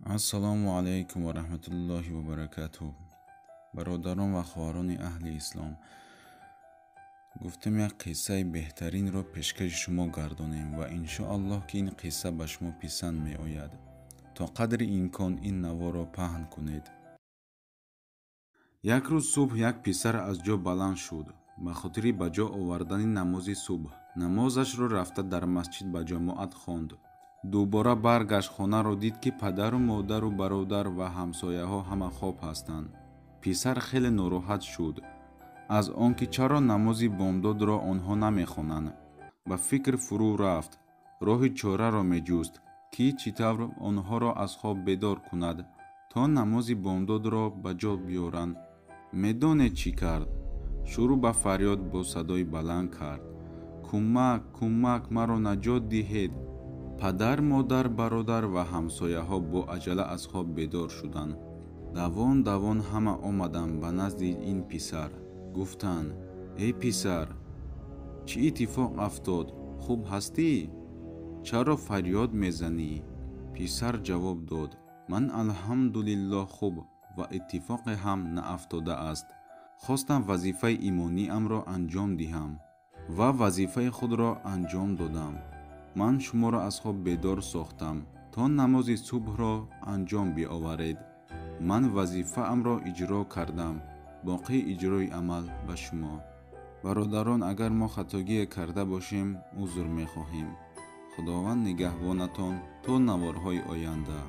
Ассалому алайкум ва раҳматуллоҳи ва баракатуҳ. Бародарон ва хоҳарони аҳли ислом, гуфтем як қиссаи беҳтаринро пешкаши шумо гардонем ва иншоаллоҳ, ки ин қисса ба шумо писанд меояд. То қадри имкон ин наворро паҳн кунед. Як рӯз субҳ як писар аз ҷо баланд шуд ба хотири ба ҷо овардани намози субҳ. Намозашро рафта дар масҷид ба ҷамоат хонд. Дубора баргашт, хонаро дид, ки падару модару бародар ва ҳамсояҳо ҳама хоб ҳастанд. Писар хеле нороҳат шуд аз он ки чаро намози бомдодро онҳо намехонанд. Ба фикр фурӯ рафт, роҳи чораро меҷуст, ки чӣ тавр онҳоро аз хоб бедор кунад, то намози бомдодро ба ҷо биёранд. Медонед, чӣ кард? Шурӯъ ба фарёд бо садои баланд кард: «Кӯмак, кӯмак, маро наҷот диҳед!» Падар, модар, бародар ва ҳамсояҳо бо аҷала аз хоб бедор шуданд. Давон давон ҳама омаданд ба назди ин писар. Гуфтанд: «Эй писар, чӣ иттифоқ афтод? Хуб ҳастӣ? Чаро фарёд мезанӣ?» Писар ҷавоб дод: «Ман, алҳамдулиллоҳ, хуб ва иттифоқе ҳам наафтодааст. Хостам вазифаи имониамро анҷом диҳам ва вазифаи худро анҷом додам. Ман шуморо аз хоб бедор сохтам, то намози субҳро анҷом биоваред. Ман вазифаамро иҷро кардам, боқии иҷрои амал ба шумо». Бародарон, агар мо хатогие карда бошем, узр мехоҳем. Худованд нигаҳбонатон то наворҳои оянда.